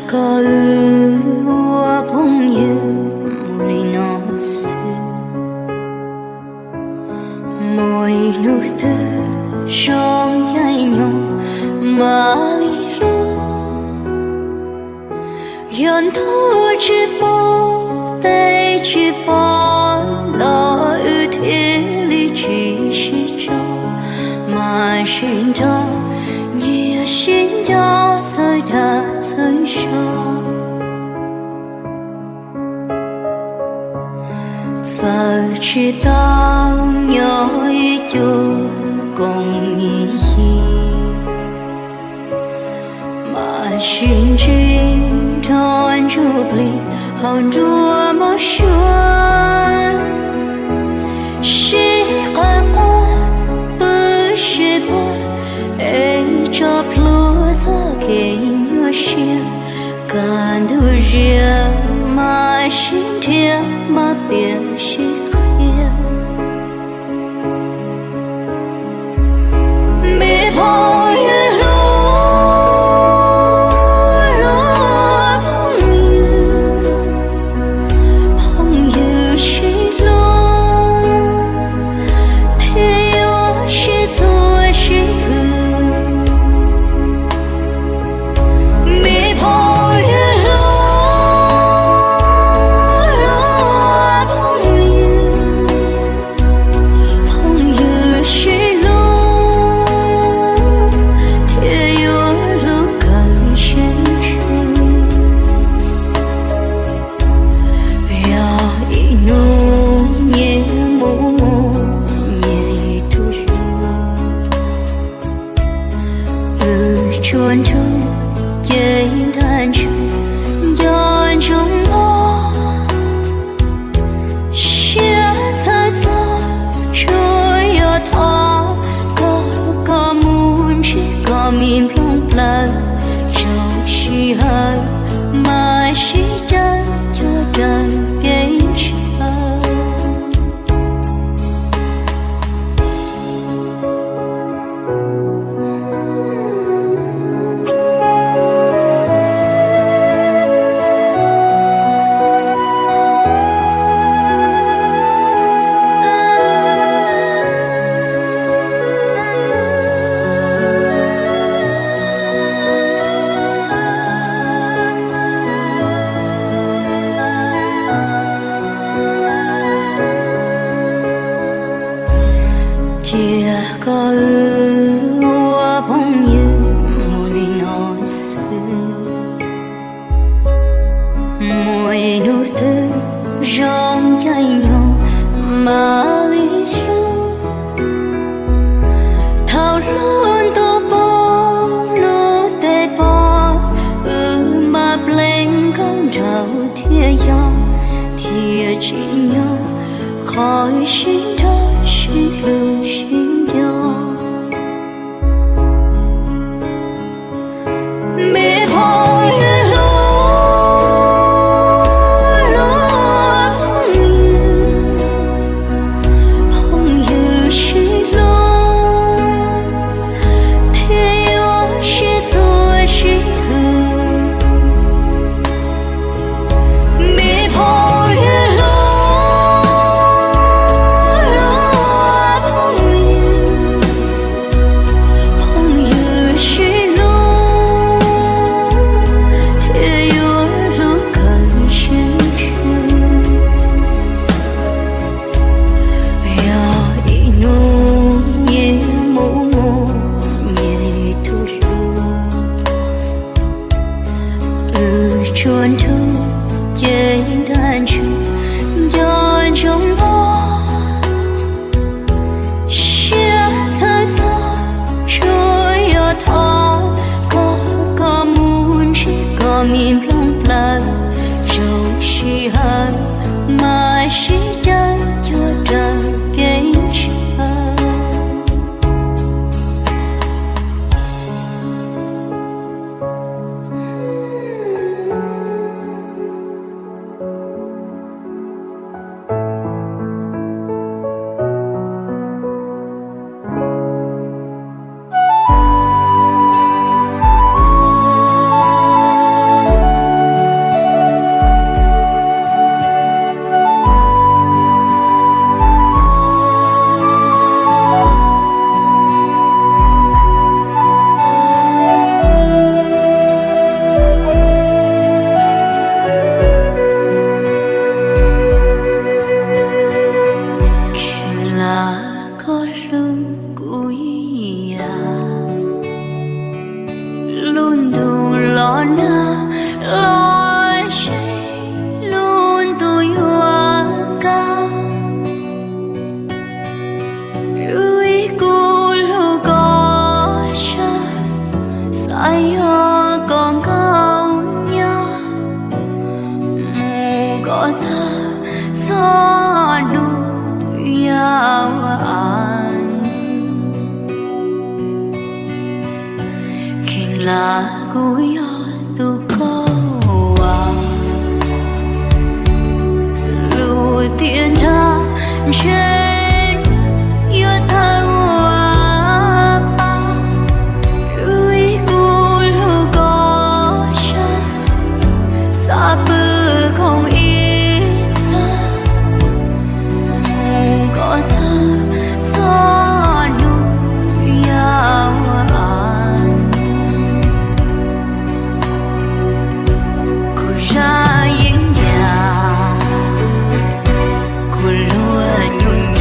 Koj ua phooj ywg mus li no xwb, muaj ib hnub twg zoo caij nyoog mam li hlub. Yog ntuj tsis pub, tes tsis pom los wb thiaj li tsis sib tso, mas sib nrog nyias sib nco txhawb dag txhawb zog. Txawm tsis tau nyob ib cuag koom ib yig, mas sib ntsib nrog ntsuj plig hauv nruab mos suav. Sib qawm quaj pw sib puag, es tso plhuav txoj kev nyuaj siab. Kaj ntug ziab mas sib nrhiav, mas piav sib qhia. Me phooj ywg hlub, hlub phooj ywg, phooj ywg sib hlub thiaj yuav sib txuag sib hwm. Me phooj ywg hlub, hlub phooj ywg, phooj ywg sib hlub thiaj yuav hlub kawg siab ntsws. Yog ib hnub nyias mus muaj nyias tus hlub, wb tsuas nrug ces ntag ntsug nco ntsoov mob. Siab txhawj txog tsuas yog thov koj, koj mus ntsib koj me nplooj plaws, zoo sij hawm mas sib caw cuag raws kev ntshaw. Cia koj wb ua phooj ywg mus li no xwb, muaj ib hnub twg zoo caij nyoog mam li hlub. Thaum hlub ntuj poob lub teb poob, wb mam pleev nkauj nraug thiaj yog, thiaj tsim nyog qhov sib nrog sib hlub sib nco. Me phooj ywg hlub, hlub phooj ywg, phooj ywg sib hlub thiaj yuav sib txuag sib hwm. Me phooj ywg hlub, hlub phooj ywg, phooj ywg sib hlub thiaj yuav hlub kawg siab ntsws. Yog ib hnub nyias mus muaj nyias tus hlub, wb tsuas nrug ces ntag ntsug nco ntsoov mob. Siab txhawj txog tsuas yog thov koj, koj mus ntsib koj me nplooj plaws, zoo sij hawm mas sib caw cuag raws kev ntshaw. Yog koj nkauj nyob mus kom tag txog hnub yau av. Kheev lam kuv yog tus koj as, lus tiam nrag ntshe yuav tawg ua pab. Yus ib tug hlub koj tshaj, xav pw khoom ib txhis mus kom tag txog hnub yau av. Kuv zaj yeeb yam, kuv luag nyuj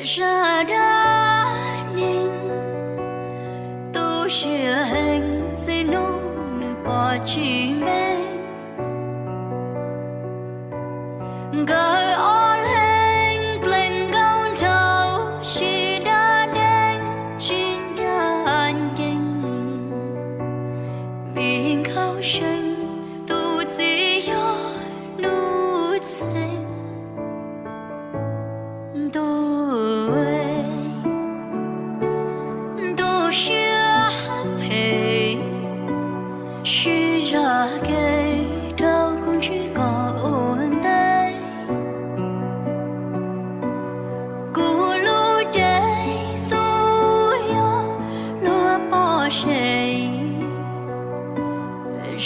Zaj dab neeg tu siab heev txij hnub nws pom tsis me. Nkawd ob leeg plees nkauj nraug sib dab deev tsis nra ncees, vim nkauj seev tus txiv yog Nuj Txeeg. Ntu, ntu siab phem, sib zam kev rau kuv ntsib koj ua ntej. Kuv lub cev xub yog luag pom seb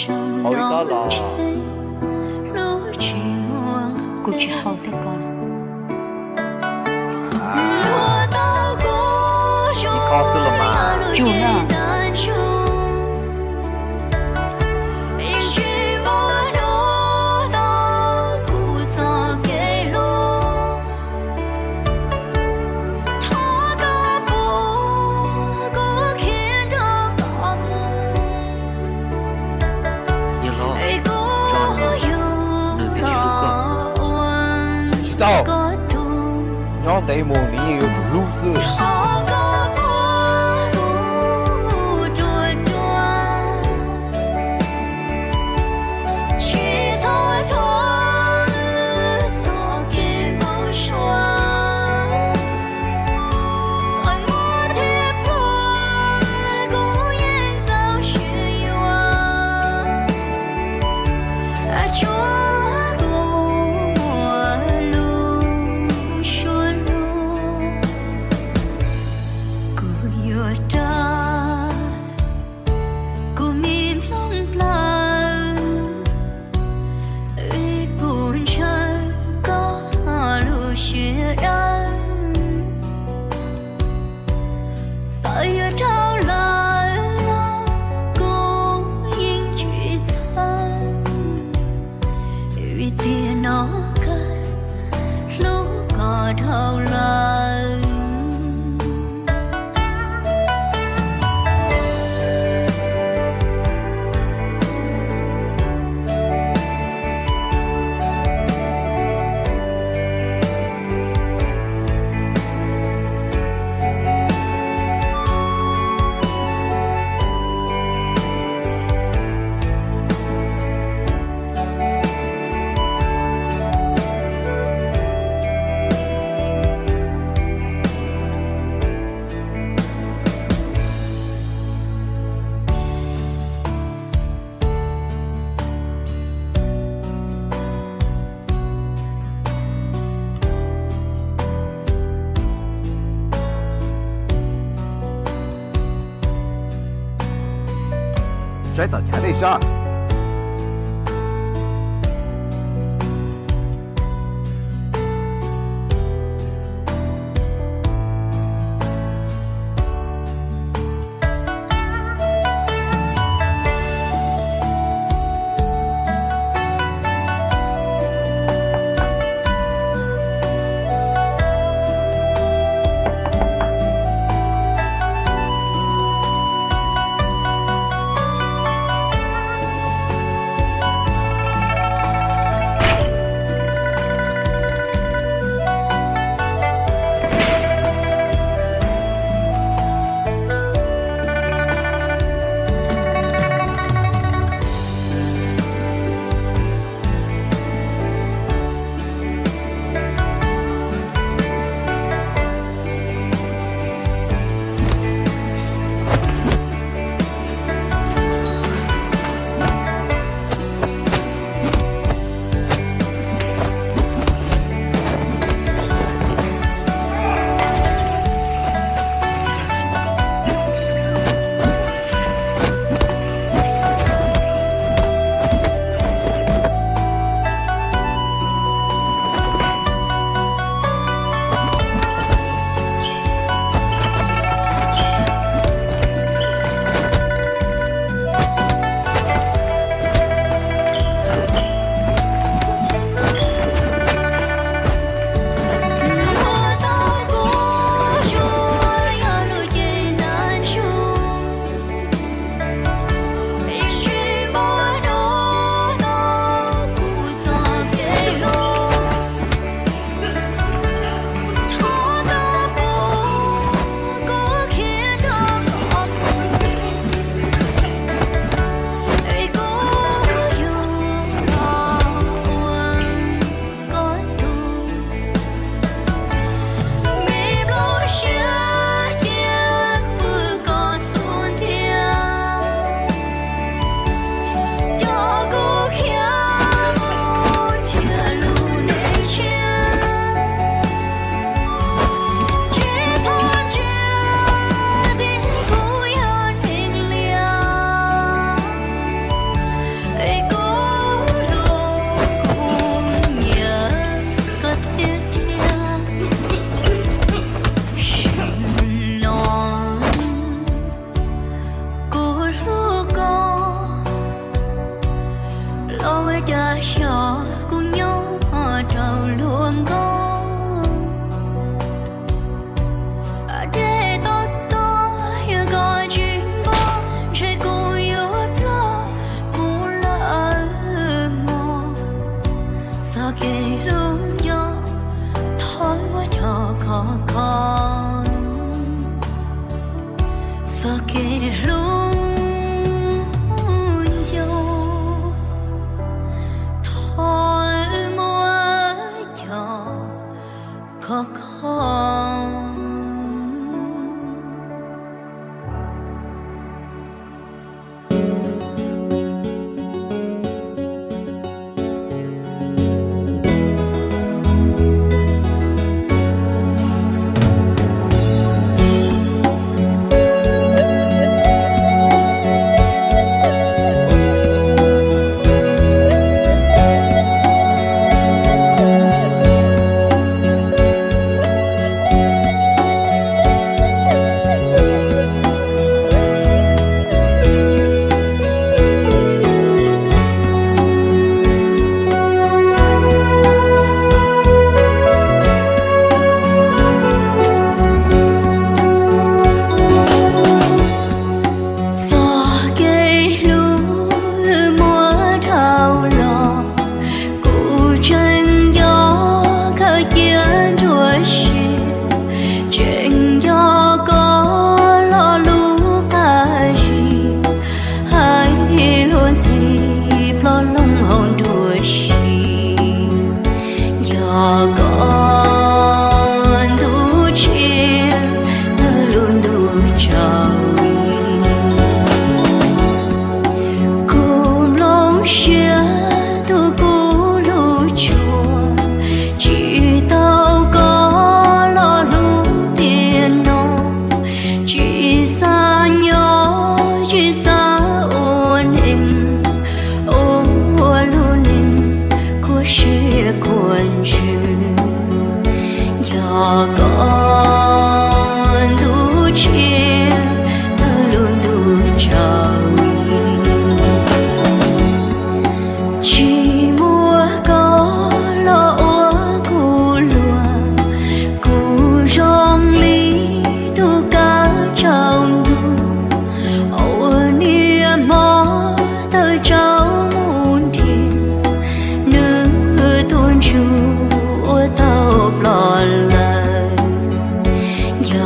zoo no los hlub tsis muaj. Kuv tsis haus tej ko. Ib qho xwb los mas. Tsuj na. Yog los, tso nws, nws twb tsis hlub koj. Tsis tau. Nyob ntev mus nws yeej yuav tsum hlub xwb. Kuv yuav rau kuv me nplooj plaws, vim kuv ntshaw koj lub siab dawb. Txawm yuav dhau lawm los kuv yeej tsis txhawj, vim tiam no kawg hlub koj dhau lawm. Saib tom chav dej sab.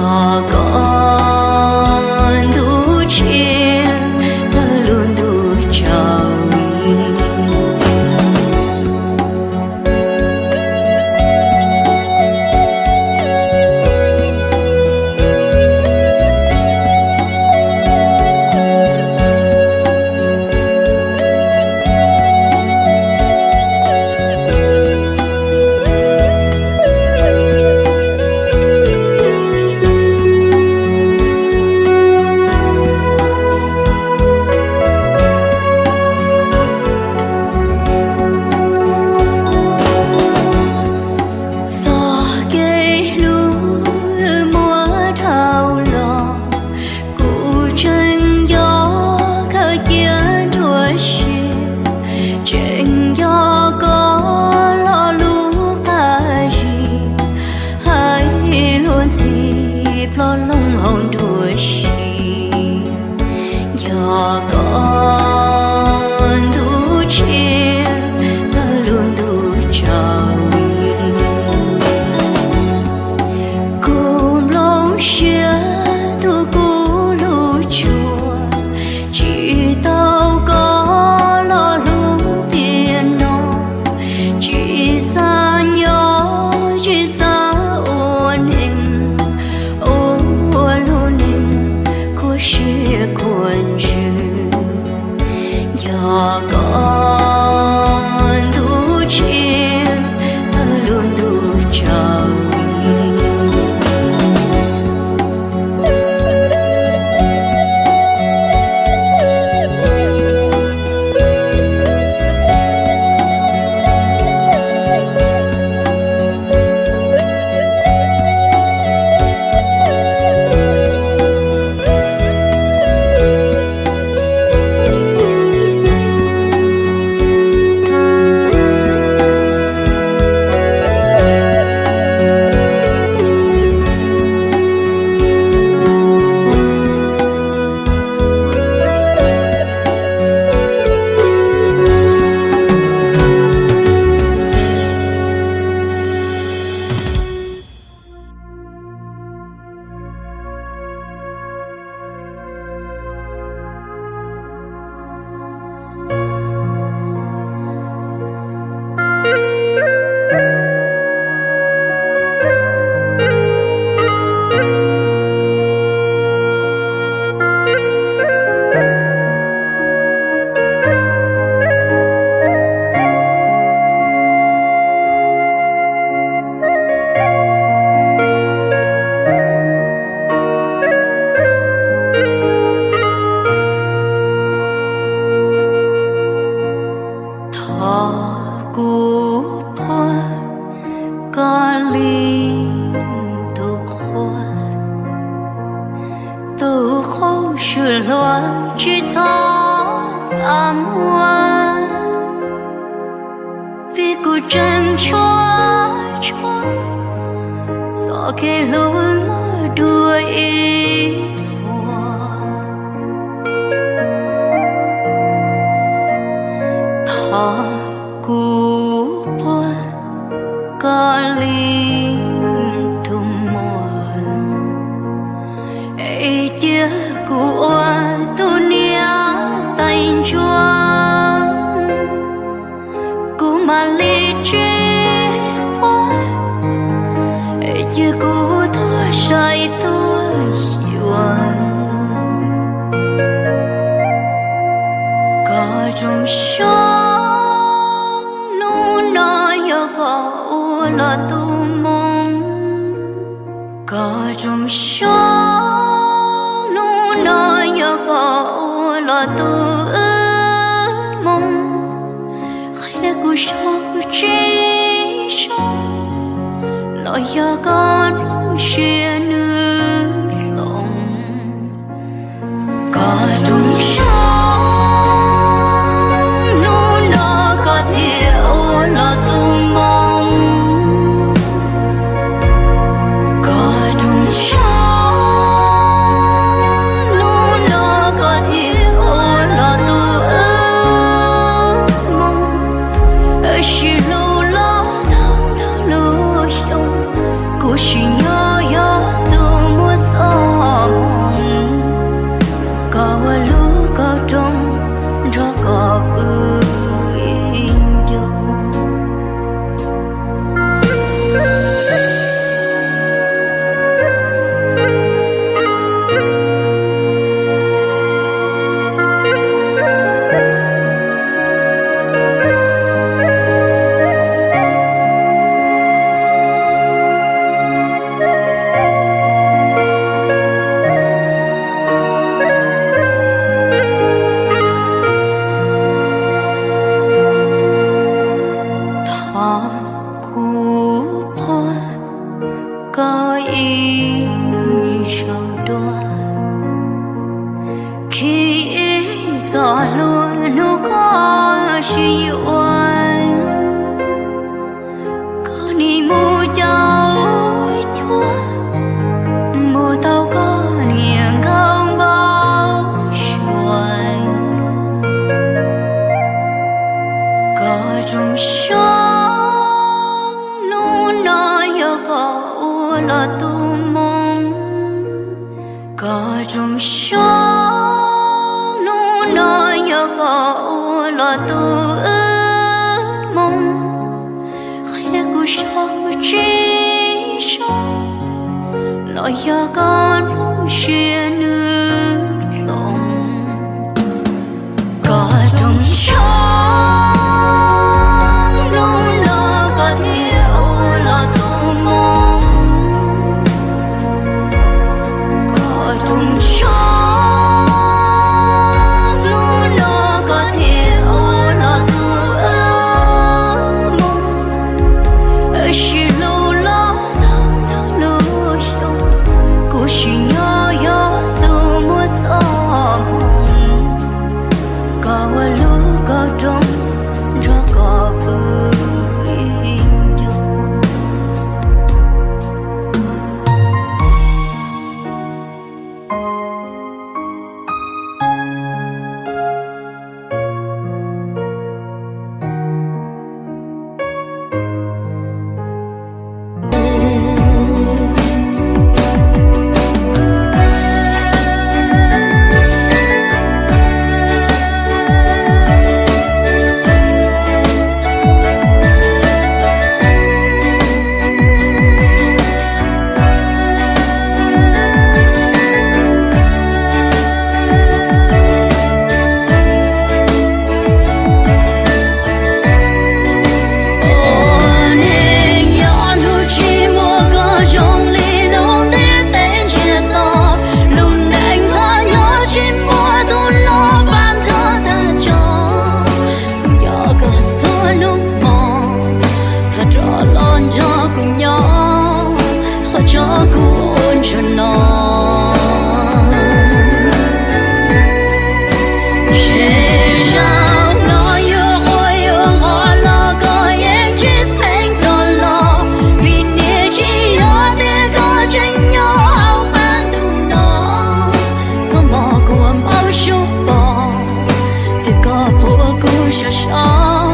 Yog koj ntuj tshiab tawg lub ntuj tsaus. Txoj kev hlub muab dhau los, kuv tseem nco khaws cia nruab siab, tseem nco koj lo lus qab zib, hais luag ntxhi ploj loog hauv nruab siab. Yog koj ntuj tshiab tawg lub ntuj tsaus. Kuv nplooj siab tu kuv lub tsuas, tsis tau koj lo lus tiam no, tsis xav nyob tsis xav ua neej, ua lub neej khuv siab khuv ntsws. Yog koj ntuj tshiab tawg lub ntuj tsaus. Thov kuv puag koj li tus qhua, tus qhua swm hluas tsis txhob txaj muag. Vim kuv tseem tshuav tshuav txoj kev hlub muaj dua ib vuag. Thov kuv puag koj li tus muam, es cia kuv ua tus niam tais ntsuag. Kuv mam li tsis quaj, es cia kuv tuag sai tuag xyuas. Koj rooj xyoo hnub no yog koj ua los tus moo. Koj rooj xyoo hnub no yog koj ua los tus wb moo. Qhia kuv so kuv tsis so, los yog koj nplooj siab nws hloov. Koj rooj xyoo hnub no koj thiaj ua los tus moo. Koj rooj xyoo hnub no koj thiaj ua los tus wb moo. Wb sib hlub los tau ntau lub xyoo, kuv sim nyob yog Rooj xyoo hnub no yog koj ua los tu wb moo, qhia kuv saib kuv tsis zoo, los yog koj nplooj siab nws hloov. Koj rooj xyoo hnub no koj thiaj ua los tu moo. Koj rooj xyoo hnub no koj thiaj ua los tu wb moo. Wb sib hlub los tau ntau lub xyoo, kuv tsim nyog yog tus muaj txoj hmoo. Koj ua lub kauj rooj nrog koj pw ib nrug. Ua neej nyob ntuj tsis muaj koj zoo li lub ntiaj teb ntsiag to, lub neej hlob nyob tsis muaj tus no pab nrog tag tso. Kuv nco koj txhua hnub hmo, thov rov los nrog kuv nyob, qhov tso kuv ua ntsuag no. Zej zog no yuav quaj yuav nqos los koj yeej tsis txheeb rov los, vim niaj tsis yog tias koj tseem nyob hauv qab ntuj no. Txoj hmoov kuv npau suav pom, twb koj puag kuv sov sov,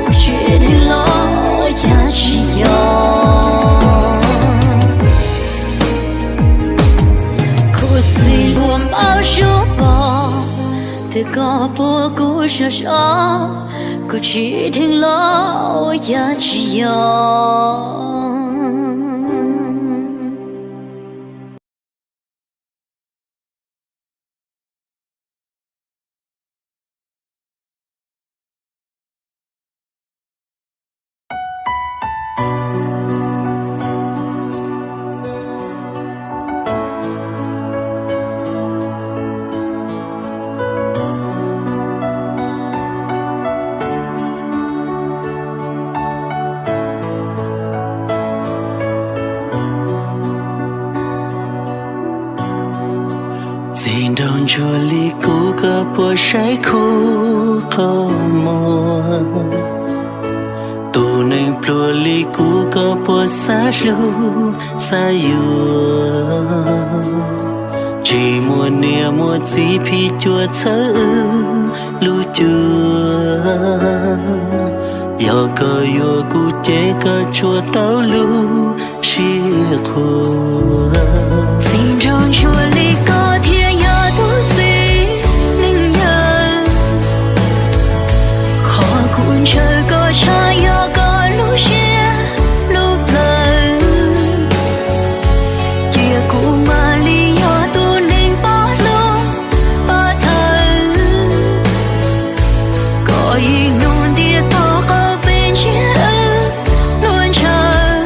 kuv tsis dheev los yog tsis yog. Khuv xim kuv npau suav pom, twb koj puag kuv sov sov, kuv tsis dheev los yog tsis yog. Txij nraug ntsuag li kuv koj puas saib khub qhov muag? Tus neeg pluag li kuv koj puas xav hlub xav yuav? Tsis muaj niam muaj txiv phim cuam txhawb wb lub cuab. Yog koj yuav kuv ces koj tsuas tau lub siab qhuas. Txij nraug ntsuag li koj thiaj yog tus txiv neej yawg. Qhov kuv ntshaw koj tshaj yog koj lub siab lub plawv. Cia kuv mam li yog tus neeg pab hlub pab txhawb. Koj ib hnub ntiaj teb qhov peb ntsiab wb luag ntshaw.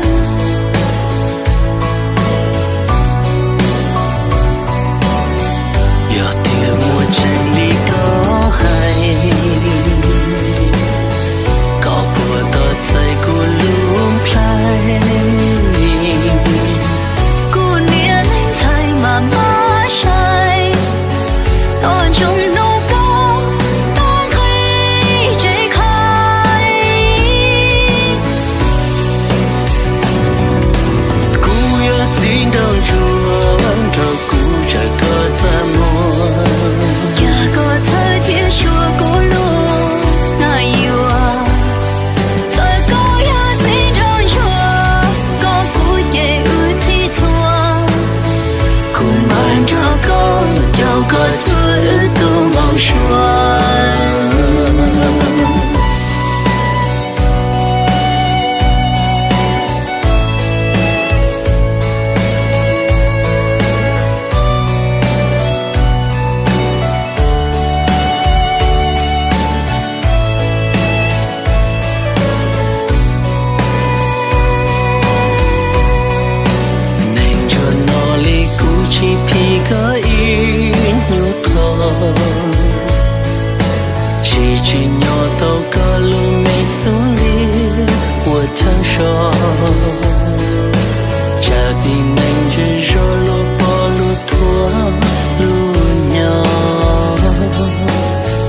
Tsam tib neeg zej zog lub pog lub thuam lub nyob,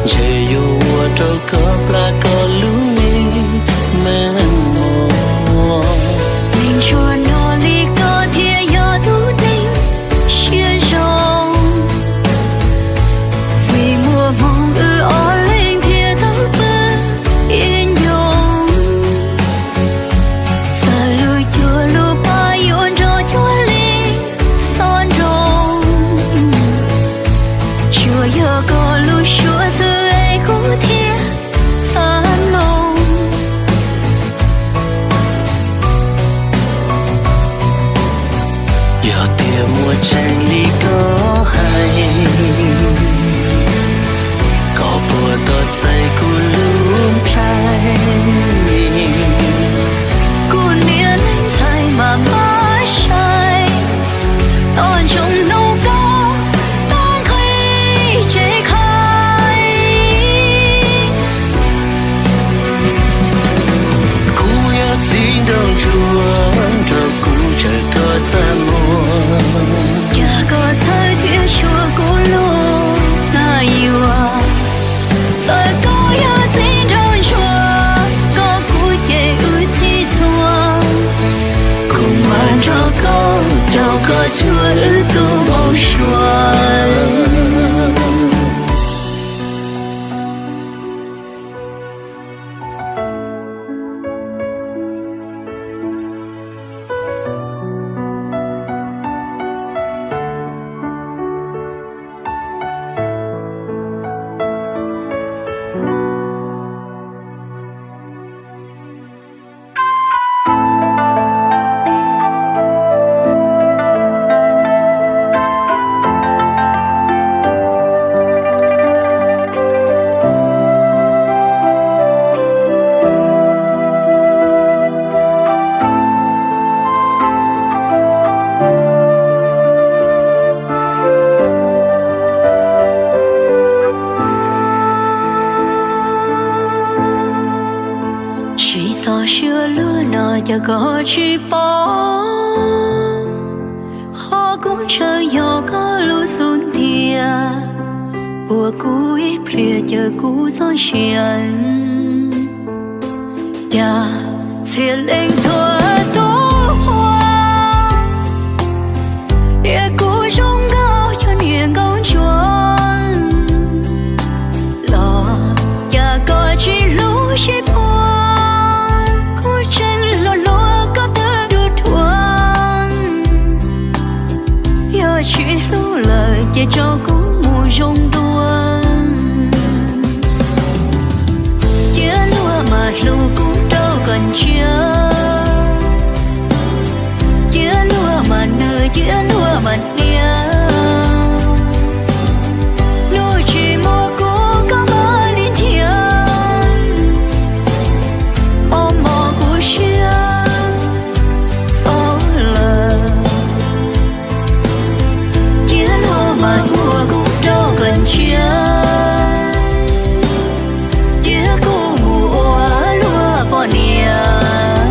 ntshe yuav ua rau koj plab koj lub me me muag. Neeg tsuas nyob li koj thiaj yog tus neeg siab zoo, vim muaj hmoo wb ob leeg thiaj tau pw ib ncoo. Txawm lub cuag lub paj yuav nrog cuag li xob nroo, tsuas yog koj lub suab xwb es kuv thiaj xav mloog. Yog tias muaj tseeb li koj hais, koj puas tos txais kuv lub nplhaib? Kuv niam leej ntxhais mas npaj sai, tos ntsoov hnub koj tau nqis tsev khaib. Kuv yog txiv nraug ntsuag, nrog kuv tsaws koj txaj muag. Cas koj txhawj thiab tshua kuv lub nag yuam? Txawm koj yog txiv nraug ntsuag, koj kuj cem wb txhij txhua. Kuv mam nrog koj caum koj cuag wb tus npau suav. Tsis txog suab luag no cas koj tsis paub, qhov kuv ntshaw yog koj lub xub ntiag, puag kuv ib pliag caw kuv txoj sia. Cas txhia leej txhua tus ua, tias kuv zoo nkauj cuag niam nkauj ntsuag los, cas koj tsis hlub sib puag, kuv tseem luag luag koj twb dua dhuav. Yog tsis hlub lawm ces tso kuv mus zoo dua. Cia luag mas hlub kuv rau kom ntsia, cia luag mas nws cia luag mas niam. Hnub tsis muaj kuv koj mam li nrhiav, o mos kuv siab xaus lawm. Cia luag mas ua kuv rau kom ntsia, cia kuv mus ua luag poj niam.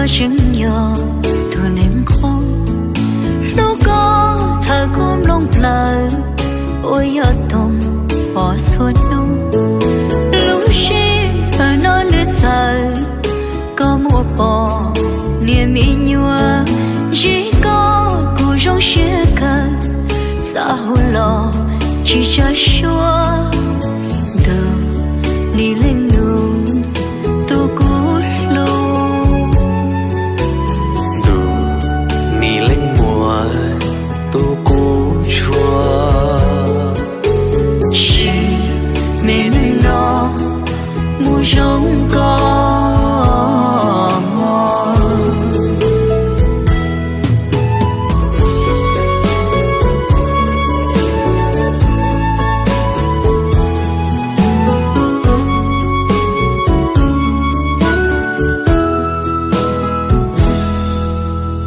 Koj tseem yog tus neeg qub, hlub koj thawm kuv nplooj plawv, ua yog toog pom txhua hnub. Lub sij hawm no nws txawv, koj muaj pom niam me nyuam, ntsib koj kuv zoo siab kawg, xav hu los tsis tsa suab. Ntuj, nim leej nus tus kuv hlub. Ntuj, nim leej muam tus kuv ntshua. Sim me neej no mus zoo koj mog.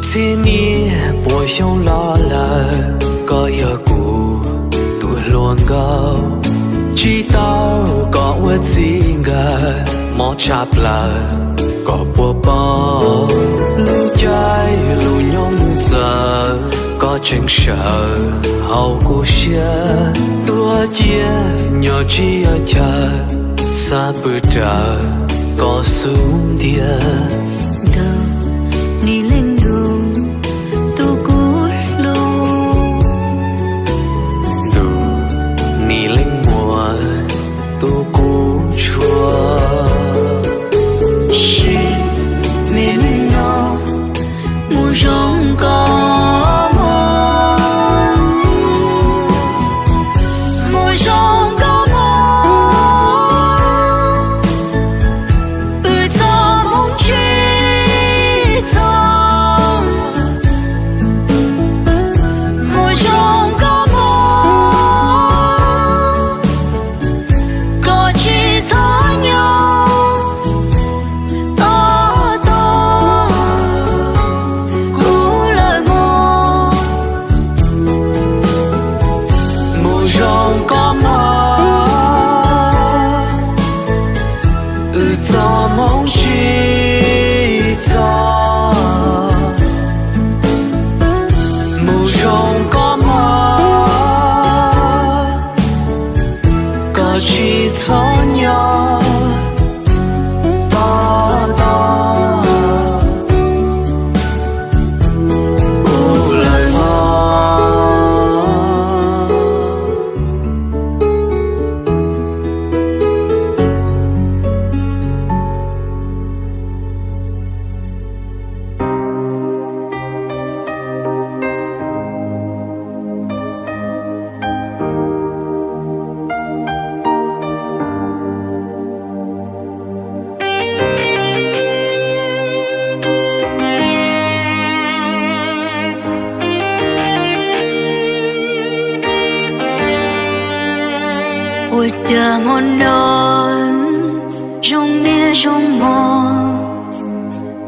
Txhiab niaj puas xyoo los lawm, koj yog kuv tus hluas nkauj. Tsis tau koj ua txij nkawm, mob tshaj plaws koj puas paub. Lub caij lub nyoog txawv, koj tseem sawv hauv kuv siab. Tuag cia nyob tsis yog chaw, xav pw raws koj xub ntiag. Ntuj, nim leej nus tus kuv hlub. Ntuj, nim leej muam tus kuv ntshua. Sim me neej no mus zoo koj mog, mus zoo koj mog. Wb txoj hmoov tsis txog, mus zoo koj mog. Koj tsis txhob nyob tos tos kuv lawm mog. Mus zoo koj mog, wb txoj hmoov tsis txog. Mus zoo koj mog, koj tsis txhob nyob tos tos kuv lawm mog. Ua cas hmo no zoo niaj zoo hmo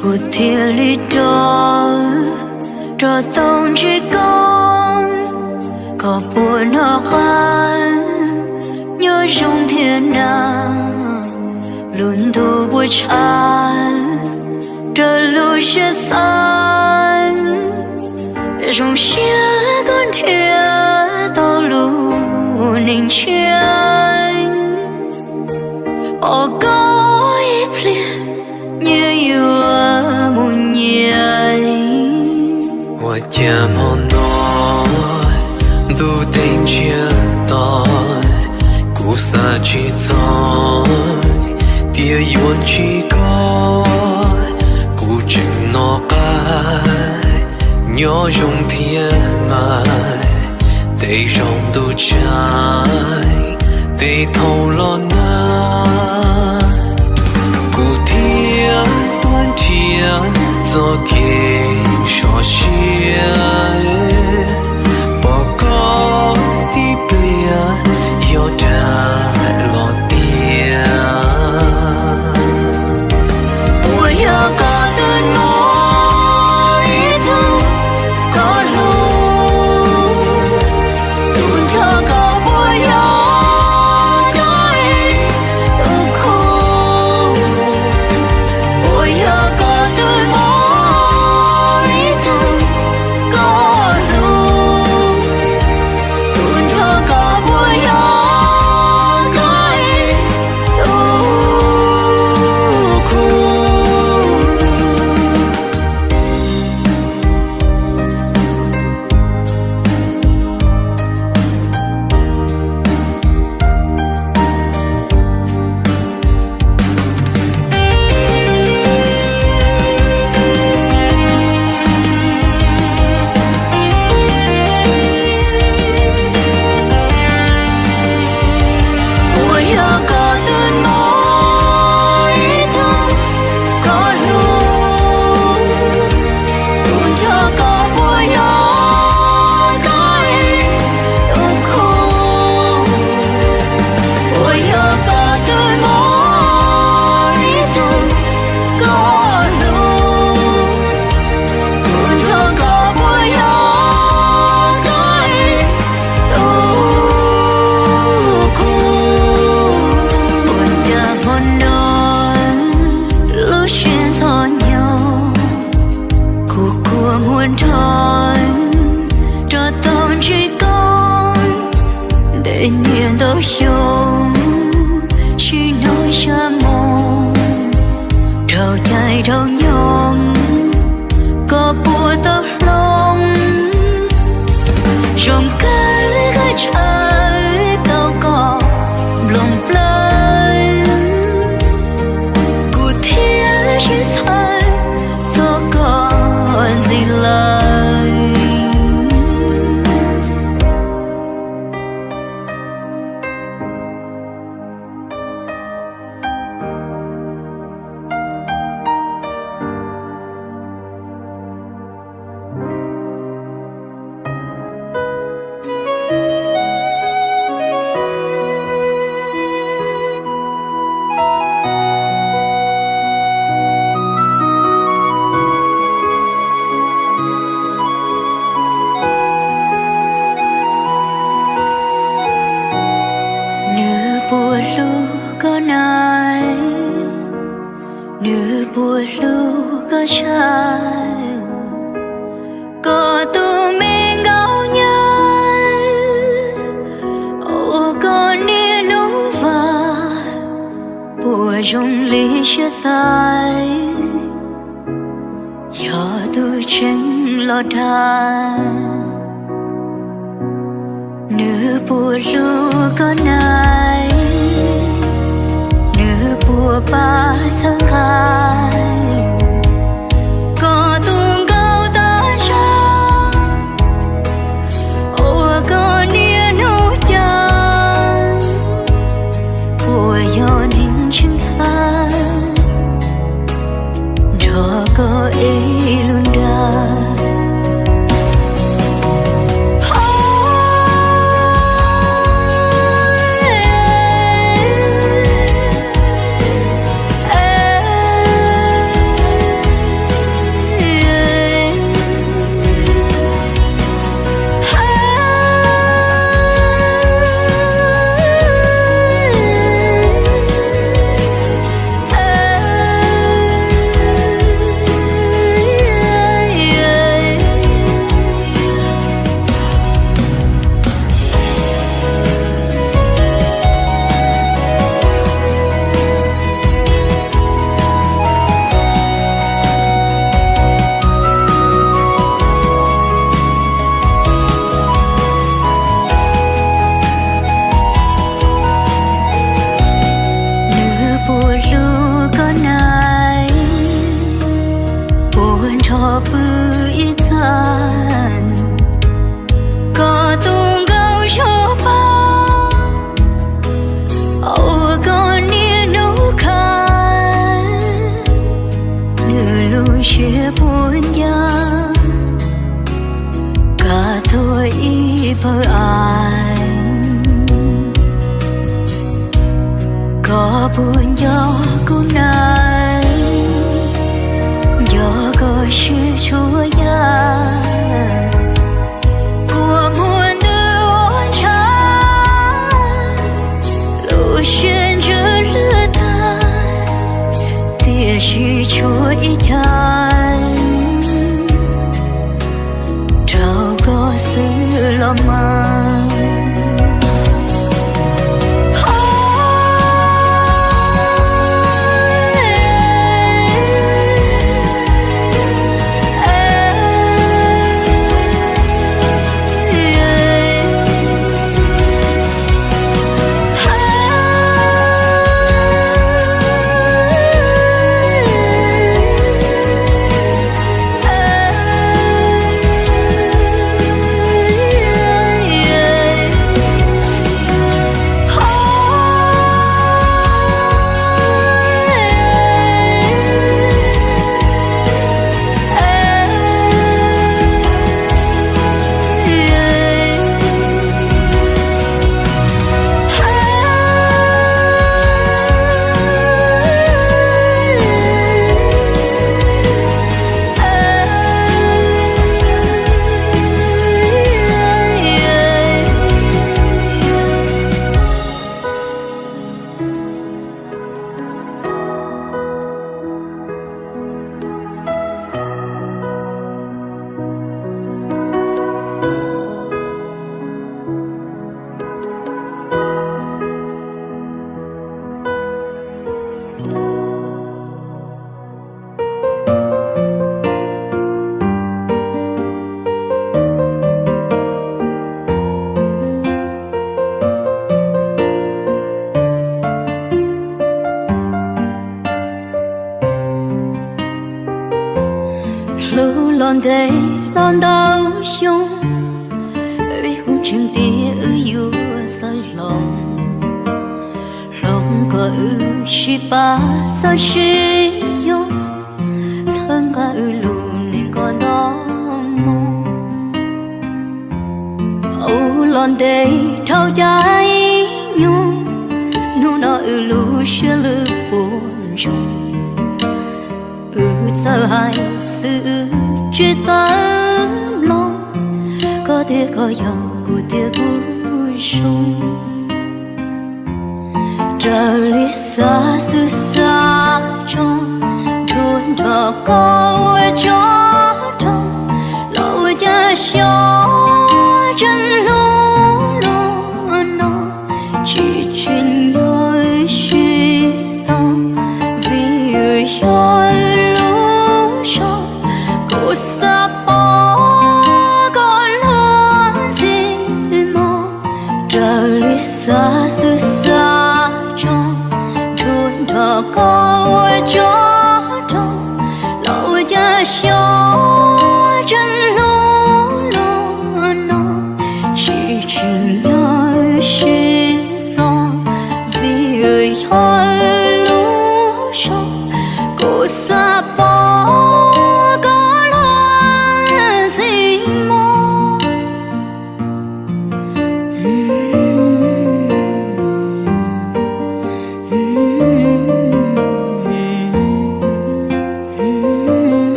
kuv thiaj li rov, rov tau ntsib koj, koj puas noj qab nyob zoo thiab na, lub ntuj puas tshav raws lub siab xav. Zoo siab koj nrhiav tau lub neej tshiab, pom koj ib pliag nyias yuav mus nyias. Ua cas hmo no ntuj teb ntsiag to, kuv xav tsis txog tias yuav ntsib koj, kuv tseem noj qab nyob zoo thiab mas, tej zaum ntuj tshaib tej thaum los nag, kuv thiaj tuaj nrhiav txoj kev sov siab, pom koj tib pliag yog dag los tiag. Puas yog koj twb muaj ib tug koj hlub, tus nrog koj puas yog koj ib tug khub? Puas yog koj twb muaj sab moos, rau caij rau nyoog, koj puas tau hloov? Zoo kawg koj ntshaw tau koj nplooj plawv, kuv thiaj sib txhawb txog koj ntxiv lawm. Nws puas hlub koj na? Nws puas hlub koj tshaj? Koj tus me nkauj nyob uas koj niaj hnub vam, puas zoo li siab xaiv, yog tus tseem los dag. Nws puas hlub koj na? Nws puas pab txhawb nqa koj tus nkauj tag zog uas koj niaj hnub caw? Puas yog neeg tsheej hab nrog koj ib lub nra? Nws puas hlub koj na? Puas nrog pw ib txhis koj tus nkauj zog pab uas koj niaj hnub khawb? Nws lub siab puas nco koj tuag ib pawg aim? Koj puas nco kuv na? Nco koj siab tshua yam, kua muag ntws ua ntshav, lub siab ntsws lwj tag, tiam sis tshuav ib chais rau koj xwb los mas. Los ntev los ntau xyoo, wb kuj ntseeg tias wb yuav txawj hloov, hloov kom wb sib pab txawj sib yog, txhawb nqa wb lub neej kom nto moo. Ua los ntev dhau caij nyoog, hnub no wb lub siab lwj puas ntsoog. Wb txawj hais xwb wb tsis txawj mloog, koj tias koj yog kuv tias kuv zoo. Raws li xav xwb xav tso, nrog nrog koj ua tsov rog, los ua cas xyov tseem hlub luag no, tsis tsim nyog wb sib txog, vim wb yog wb lub zog. Kuv xav pom koj luag ntxim mog, raws li xav xwb xav tso, nrog nrog koj ua tsov rog, los ua cas xyov tseem hlub luag no, tsis tsim nyog wb sib txog, vim wb yog wb lub zog. Kuv xav pom koj luag ntxim mog.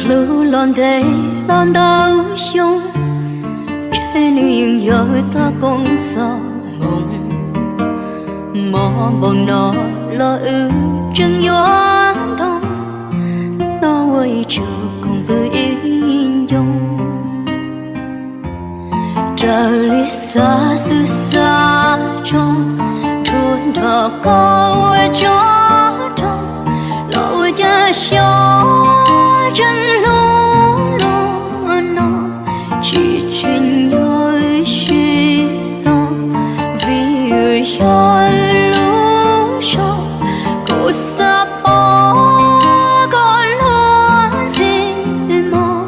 Hlub los ntev los ntau xyoo, ntshe nws yeej yog wb txoj koob txoj hmoov. Mob npaum no los wb tseem yuav ntog, no ua ib tsuj koom pw ib ncoo. Raws li xav xwb xav tso, nrog nrog koj ua tsov rog, los ua cas xyov tseem hlub luag no, tsis tsim nyog wb sib txog, vim wb yog wb lub zog. Kuv xav pom koj luag ntxim mog,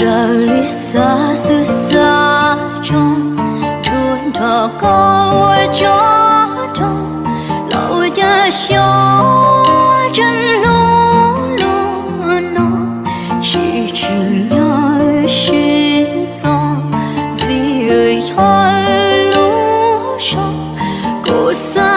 raws li xav xwb xav tso, nrog nrog koj ua tsov rog, los ua cas xyov tseem hlub luag no, tsis tsim nyog wb sib txog, vim wb yog wb lub zog. Kuv xav